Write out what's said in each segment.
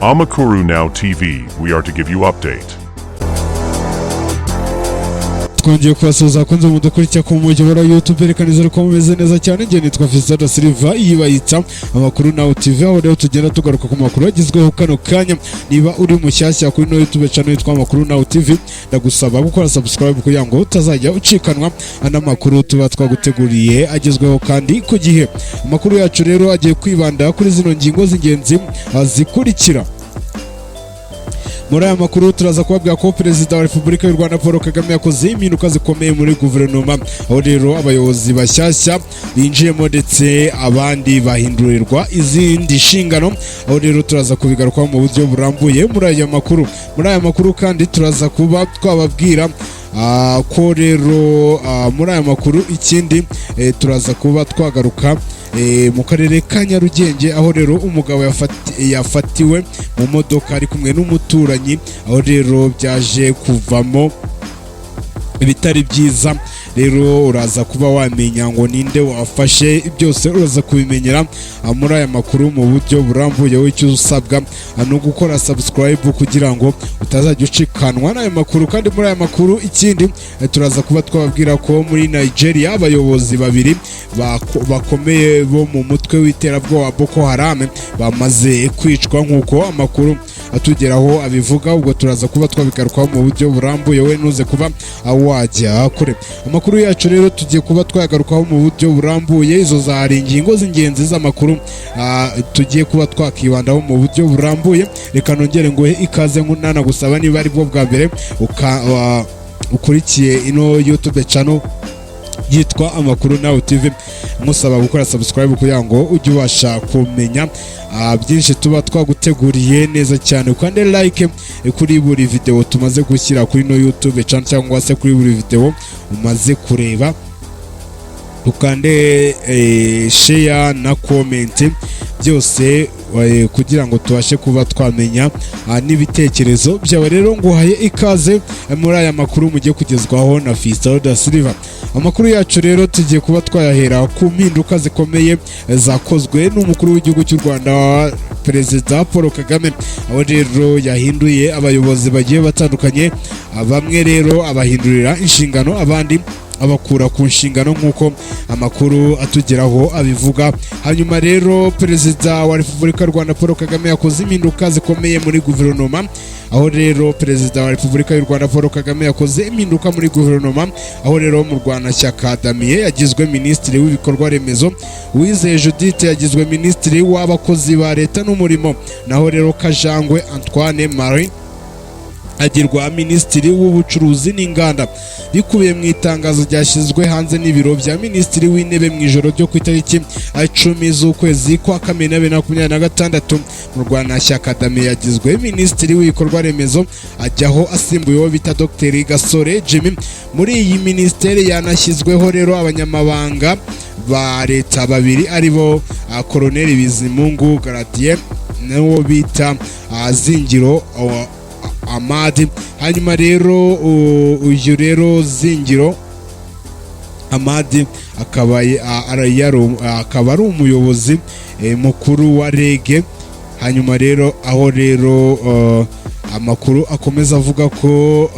Amakuru Now TV, we are to give you update. Twongeye kubasuhuza abakunzi mudukurikira ku muyoboro wa YouTube. Reka nizere ko mumeze neza cyane. Njye nitwa Fiston da Silva, iyi bayita Amakuru Now TV, aho rero tugenda tugaruka ku makuru agezweho kano kanya. Niba uri mushyashya kuri no YouTube channel yitwa Amakuru Now TV, ndagusaba gukora subscribe kugira ngo utazajya ucikanwa n'amakuru tuba twaguteguriye agezweho kandi ku gihe. Amakuru yacu rero agiye kwibanda kuri zino ngingo z'ingenzi zikurikira. Muri aya makuru turaza kubabwira ko Perezida wa Repubulika y'u Rwanda Paul Kagame yakoze impinduka zikomeye muri guverinoma, aho rero abayobozi bashyashya binjiyemo ndetse abandi bahindurirwa izindi nshingano, aho rero turaza kubigarukaho mu buryo burambuye muri aya makuru. Muri aya makuru kandi turaza kuba twababwira ko rero muri aya makuru ikindi turaza kuba twagaruka mu karere ka Nyarugenge, aho rero umugabo yafatiwe mu modoka ari kumwe n'umuturanyi, aho rero byaje kuvamo ibitari byiza. Rero uraza kuba wamenya ngo ninde wafashe, byose uraza kubimenyera muri aya makuru mu buryo burambuye. Wowe icyo usabwa ni ugukora subscribe kugira ngo utazajya ucikanwa n'aya makuru. Kandi muri aya makuru ikindi turaza kuba twababwira ko muri Nigeria abayobozi babiri bakomeye bo mu mutwe w'iterabwoba Boko Haram bamaze kwicwa, nk'uko amakuru atugeraho abivuga. Ubwo turaza kuba twabigarukaho mu buryo burambuye, we ntuze kuba wajya kure. Amakuru yacu rero tugiye kuba twayagarukaho mu buryo burambuye. Izo zari ingingo z'ingenzi z'amakuru tugiye kuba twakibandaho mu buryo burambuye. Reka nongere nguhe ikaze, nkunanagusaba niba ari bwo bwa mbere ukurikiye ino YouTube channel yitwa Amakuru Nawe TV, musaba gukora subscribe kugira ngo ujye ubasha kumenya byinshi tuba twaguteguriye neza cyane. Kandi like kuri buri video tumaze gushyira kuri no YouTube channel, cyangwa se kuri buri video umaze kureba, ukande share na comment, byose kugira ngo tubashe kuba twamenya n'ibitekerezo byawe. Rero nguhaye ikaze muri aya makuru mugiye kugezwaho na Fiston da Silva. Amakuru yacu rero tugiye kuba twayahera ku mpinduka zikomeye zakozwe n'umukuru w'igihugu cy'u Rwanda, Perezida Paul Kagame, aho rero yahinduye abayobozi bagiye batandukanye. Bamwe rero abahindurira inshingano, abandi abakura ku nshingano, nk'uko amakuru atugeraho abivuga. Hanyuma rero Perezida wa Repubulika y'u Rwanda Paul Kagame yakoze impinduka zikomeye muri guverinoma, aho rero Perezida wa Repubulika y'u Rwanda Paul Kagame yakoze impinduka muri guverinoma, aho rero Murwanashyaka Damien yagizwe Minisitiri w'Ibikorwa Remezo, Uwizeye Judith yagizwe Minisitiri w'Abakozi ba Leta n'Umurimo, naho rero Kajangwe Antoine Marie agirwa Minisitiri w'Ubucuruzi n'Inganda. Bikubiye mu itangazo ryashyizwe hanze n'ibiro bya Minisitiri w'Intebe mu ijoro ryo ku itariki 10 z'ukwezi kwa Kamena 2026. Murwanashyaka Damien yagizwe Minisitiri w'Ibikorwa Remezo, ajyaho asimbuye uwo bita Dr Gasore Jimmy. Muri iyi minisiteri yanashyizweho rero abanyamabanga ba leta babiri, aribo Koloneli Bizimungu Gradien n'uwo bita Zingiro Amadi. Hanyuma rero uyu rero Zingiro Amadi akaba ari umuyobozi mukuru wa REG. Hanyuma rero aho rero amakuru akomeza avuga ko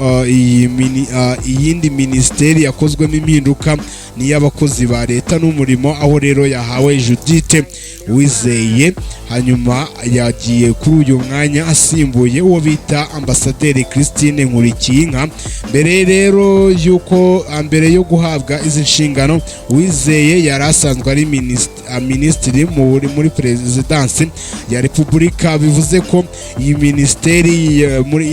iyindi minisiteri yakozwemo impinduka ni iy'Abakozi ba Leta n'Umurimo, aho rero yahawe Judith Wizeye. Hanyuma yagiye kuri uyu mwanya asimbuye uwo bita Ambasaderi Christine Nkulikiyinka. Mbere rero y'uko mbere yo guhabwa izi nshingano, Wizeye yari asanzwe ari minisitiri muri Perezidansi ya Repubulika. Bivuze ko iyi minisiteri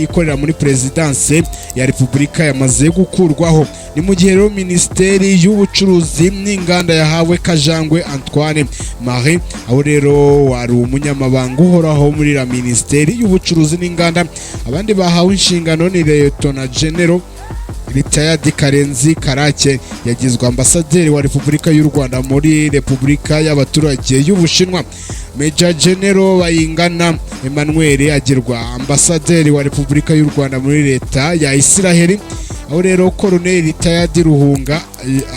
ikorera muri Perezidansi ya Repubulika yamaze gukurwaho. Ni mu gihe rero Minisiteri y'Ubucuruzi n'Inganda yahawe Kajangwe Antoine Marie, aho rero wari umunyamabanga uhoraho muri la Minisiteri y'Ubucuruzi n'Inganda. Abandi bahawe inshingano ni Liyetona General Retired Karenzi Karake, yagizwe Ambasaderi wa Repubulika y'u Rwanda muri Repubulika y'Abaturage y'Ubushinwa. Major General Bayingana Emmanuel agirwa Ambasaderi wa Repubulika y'u Rwanda muri Leta ya Isiraheli. Aho rero Colonel Retired Ruhunga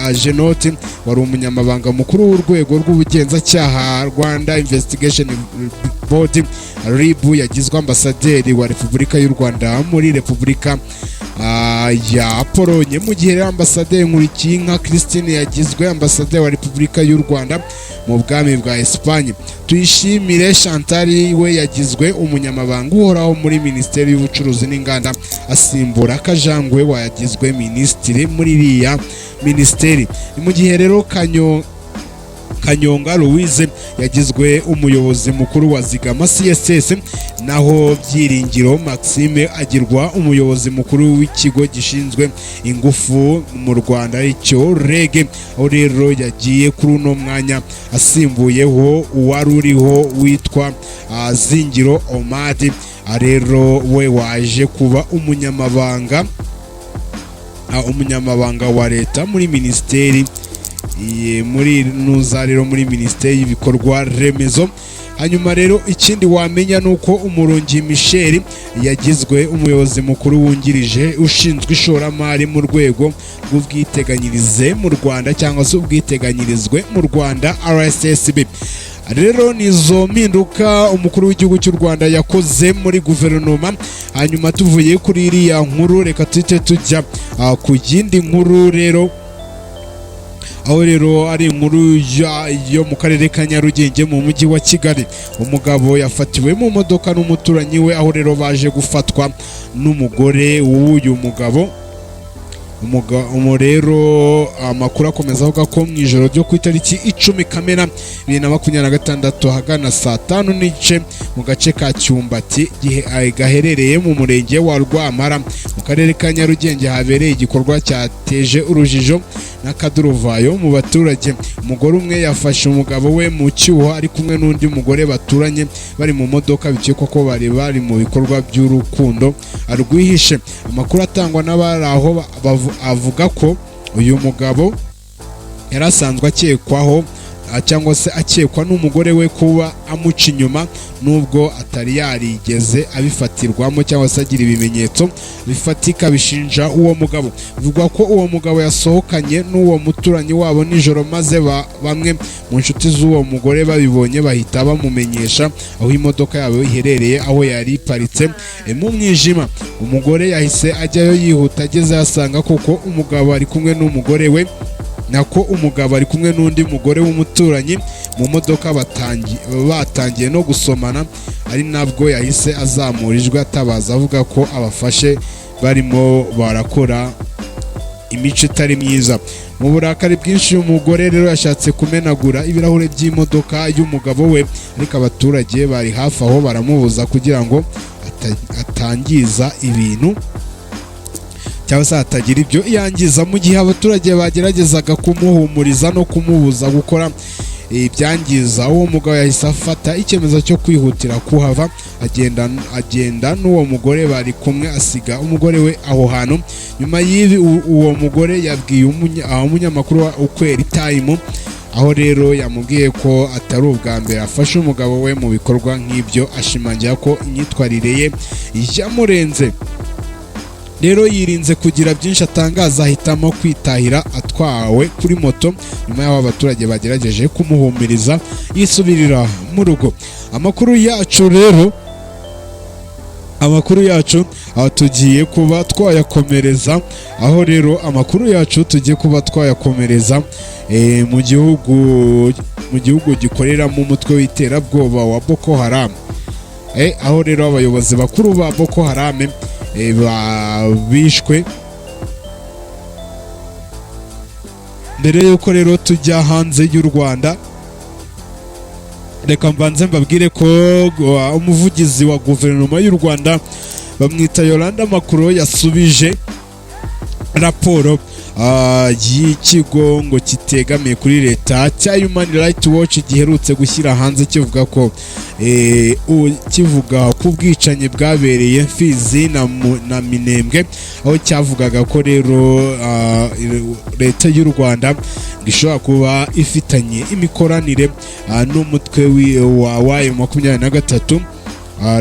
Agenot, wari umunyamabanga mukuru w'urwego rw'ubugenzacyaha, Rwanda Investigation Board, RIB, yagizwe ambasaderi wa Repubulika y'u Rwanda muri Repubulika ya Polonye, mu gihe rero ambasaderi Nkulikiyinka Christine yagizwe ambasaderi wa Repubulika y'u Rwanda mu bwami bwa Espagne. Tuyishimire Chantal we yagizwe umunyamabanga uhoraho muri Minisiteri y'Ubucuruzi n'Inganda, asimbura Kajangwe wagizwe minisitiri muri iriya minisiteri. Ni mu gihe rero Kanyonga Louise yagizwe umuyobozi mukuru wa Zigama CSS, naho Byiringiro Maxime agirwa umuyobozi mukuru w'ikigo gishinzwe ingufu mu Rwanda, aricyo REG, aho rero yagiye kuri uno mwanya asimbuyeho uwari uriho witwa Zingiro Omadi. Rero we waje kuba umunyamabanga wa leta muri minisiteri muri nuza rero muri Minisiteri y'Ibikorwa Remezo. Hanyuma rero ikindi wamenya ni uko Umurungi Michel yagizwe umuyobozi mukuru wungirije ushinzwe ishoramari mu rwego rw'ubwiteganyirize mu Rwanda, cyangwa se ubwiteganyirizwe mu Rwanda, RSSB. Rero ni izo mpinduka umukuru w'igihugu cy'u Rwanda yakoze muri guverinoma. Hanyuma tuvuye kuri iriya nkuru, reka tuhite tujya ku yindi nkuru rero, aho rero ari inkuru yo mu karere ka Nyarugenge mu mujyi wa Kigali. Umugabo yafatiwe mu modoka n'umuturanyi we, aho rero baje gufatwa n'umugore w'uyu mugabo. Rero amakuru akomeza avuga ko mu ijoro ryo ku itariki 10 Kamena 2026, ahagana saa 5:30, mu gace ka Cyumbati gaherereye mu murenge wa Rwampara mu karere ka Nyarugenge, habereye igikorwa cyateje urujijo n'akaduruvayo mu baturage. Umugore umwe yafashe umugabo we mu cyuho ari kumwe n'undi mugore baturanye bari mu modoka, bikekwa ko bari bari mu bikorwa by'urukundo rwihishe. Amakuru atangwa n'abari aho avuga ko uyu mugabo yari asanzwe akekwaho, cyangwa se akekwa n'umugore we kuba amuca inyuma, nubwo atari yarigeze abifatirwamo cyangwa se agira ibimenyetso bifatika bishinja uwo mugabo. Bivugwa ko uwo mugabo yasohokanye n'uwo muturanyi wabo nijoro, maze bamwe mu nshuti z'uwo mugore babibonye bahita bamumenyesha aho imodoka yabo iherereye, aho yari iparitse mu mwijima. Umugore yahise ajyayo yihuta, ageze asanga koko umugabo ari kumwe n'umugore we, nako umugabo ari kumwe n'undi mugore w'umuturanyi mu modoka, batangiye no gusomana, ari nabwo yahise azamura ijwi atabaza avuga ko abafashe barimo barakora imico itari myiza. Mu burakari bwinshi, uyu mugore rero yashatse kumenagura ibirahure by'imodoka y'umugabo we, ariko abaturage bari hafi aho baramubuza kugira ngo atangiza ibintu cyangwa se hatagira ibyo yangiza. Mu gihe abaturage bageragezaga kumuhumuriza no kumubuza gukora ibyangiza, uwo mugabo yahise afata icyemezo cyo kwihutira kuhava, agenda n'uwo mugore bari kumwe, asiga umugore we aho hantu. Nyuma y'ibi, uwo mugore yabwiye umunyamakuru wa Ukweli Time, aho rero yamubwiye ko atari ubwa mbere afashe umugabo we mu bikorwa nk'ibyo, ashimangira ko imyitwarire ye yamurenze. Rero yirinze kugira byinshi atangaza, ahitamo kwitahira atwawe kuri moto. Nyuma y'aho abaturage bagerageje kumuhumuriza, yisubirira mu rugo. Amakuru yacu rero, amakuru yacu aho tugiye kuba twayakomereza, aho rero amakuru yacu tugiye kuba twayakomereza mu gihugu gikoreramo umutwe w'iterabwoba wa Boko Haram. Aho rero abayobozi bakuru ba Boko Haram bishwe. Mbere y'uko rero tujya hanze y'u Rwanda, reka mbanze mbabwire ko umuvugizi wa guverinoma y'u Rwanda bamwita Yolanda Makuro yasubije raporo y'ikigo ngo kitegamiye kuri leta cya Human Rights Watch giherutse gushyira hanze, kivuga ko kivuga ku bwicanyi bwabereye Fizi na Minembwe, aho cyavugaga ko rero leta y'u Rwanda ngo ishobora kuba ifitanye imikoranire n'umutwe wa M23.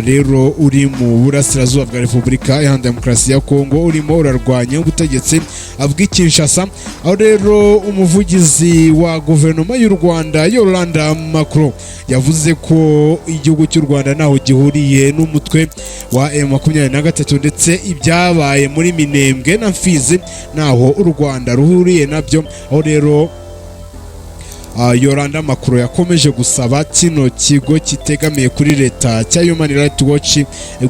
rero uri mu burasirazuba bwa Repubulika Iharanira Demokarasi ya Kongo, urimo urarwanya ubutegetsi bw'i Kinshasa. Aho rero umuvugizi wa guverinoma y'u Rwanda, Yolanda Makolo, yavuze ko igihugu cy'u Rwanda ntaho gihuriye n'umutwe wa M23, ndetse ibyabaye muri Minembwe na Fizi ntaho u Rwanda ruhuriye nabyo. Aho rero Yolanda Makolo yakomeje gusaba kino kigo kitegamiye kuri leta cya Human Rights Watch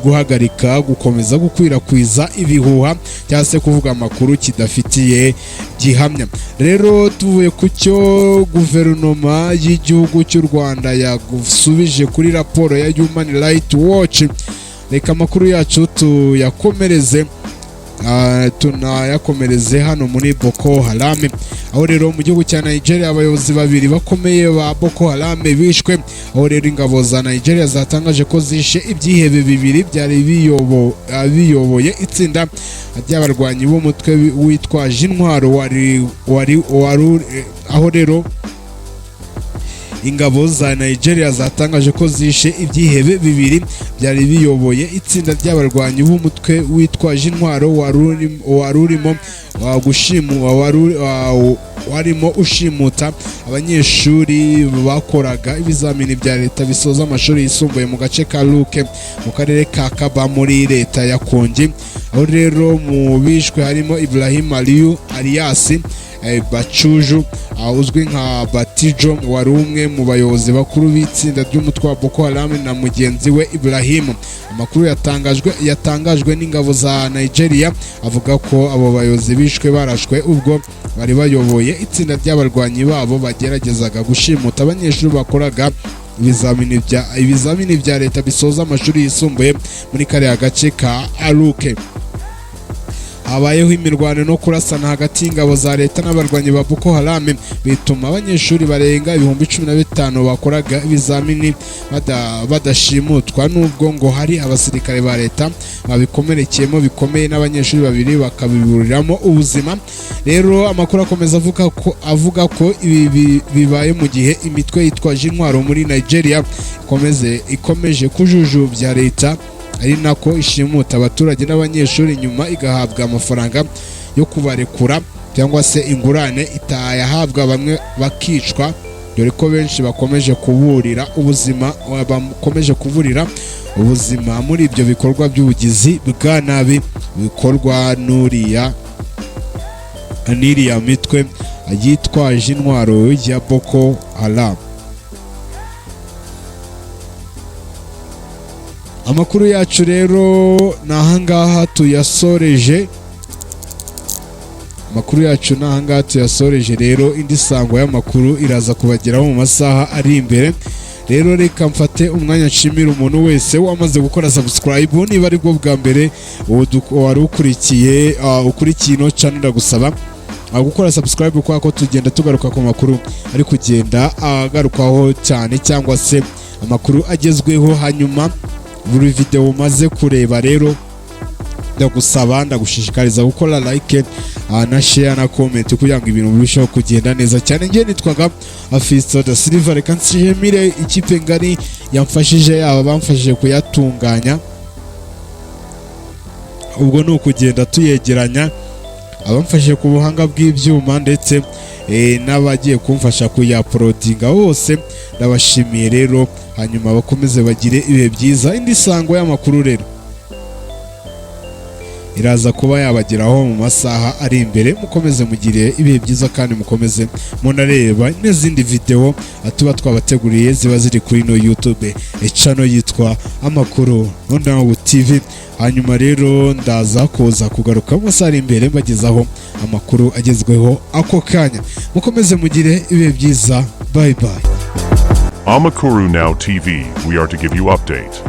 guhagarika gukomeza gukwirakwiza ibihuha cyangwa se kuvuga amakuru kidafitiye gihamya. Rero tuvuye ku cyo guverinoma y'igihugu cy'u Rwanda yagusubije kuri raporo ya Human Rights Watch, reka amakuru yacu tuyakomereze tunayakomereze hano muri Boko Haram. Aho rero mu gihugu cya Nigeria abayobozi babiri bakomeye ba Boko Haram bishwe. Aho rero ingabo za Nigeria zatangaje ko zishe ibyihebe bibiri byari biyoboye itsinda ry'abarwanyi b'umutwe witwaje intwaro wari aho rero ingabo za Nigeria zatangaje ko zishe ibyihebe bibiri byari biyoboye itsinda ry'abarwanyi b'umutwe witwaje intwaro wari urimo warimo ushimuta abanyeshuri bakoraga ibizamini bya leta bisoza amashuri yisumbuye mu gace ka Luke, mu karere ka Kaba, muri leta ya Kogi. Aho rero mu bishwe harimo Ibrahim Aliyu alias Bachuju, uzwi nka Batijo, wari umwe mu bayobozi bakuru b'itsinda ry'umutwe wa Boko Haram, na mugenzi we Ibrahim. Amakuru yatangajwe n'ingabo za Nigeria avuga ko abo bayobozi bishwe barashwe ubwo bari bayoboye itsinda ry'abarwanyi babo bageragezaga gushimuta abanyeshuri bakoraga ibizamini bya leta bisoza amashuri yisumbuye muri kariya gace ka Aruke. Habayeho imirwano no kurasana hagati y'ingabo za leta n'abarwanyi ba Boko Haram, bituma abanyeshuri barenga 15,000 bakoraga ibizamini badashimutwa, nubwo ngo hari abasirikare ba leta babikomerekeyemo bikomeye n'abanyeshuri babiri bakabiburiramo ubuzima. Rero amakuru akomeza avuga ko ibi bibaye mu gihe imitwe yitwaje intwaro muri Nigeria ikomeje kujujubya leta, ari nako ishimuta abaturage n'abanyeshuri, nyuma igahabwa amafaranga yo kubarekura cyangwa se ingurane, itayahabwa bamwe bakicwa, dore ko benshi bakomeje kuburira ubuzima muri ibyo bikorwa by'ubugizi bwa nabi bikorwa n'iriya mitwe yitwaje intwaro ya Boko Haram. Amakuru yacu rero ni ahangaha tuyasoreje. Amakuru yacu ni ahangaha tuyasoreje. Rero indi sango y'amakuru iraza kubageraho mu masaha ari imbere. Rero reka mfate umwanya nshimira umuntu wese wamaze gukora subscribe. Niba ari bwo bwa mbere wari ukurikiye ino channel, ndagusaba gukora subscribe, kubera ko tugenda tugaruka ku makuru ari kugenda agarukwaho cyane cyangwa se amakuru agezweho. Hanyuma buri video umaze kureba rero, ndagusaba, ndagushishikariza gukora like na share na comment kugira ngo ibintu birusheho kugenda neza cyane. Njye nitwaga Afisto da Silva. Reka nshimire ikipe ngari yamfashije, yaba bamfashije kuyatunganya, ubwo ni ukugenda tuyegeranya, abamfashije ku buhanga bw'ibyuma, ndetse n'abagiye kumfasha kuyauploadinga bose ndabashimiye. Rero hanyuma bakomeze bagire ibihe byiza. Indi sango y'amakuru rero iraza kuba yabageraho mu masaha ari imbere. Mukomeze mugire ibihe byiza kandi mukomeze munareba n'izindi video tuba twabateguriye ziba ziri kuri ino YouTube channel yitwa Amakuru Now TV. Hanyuma rero ndaza kuza kugaruka mu masaha ari imbere mbagezaho amakuru agezweho ako kanya. Mukomeze mugire ibihe byiza. Bye bye. Amakuru Now TV, we are to give you update.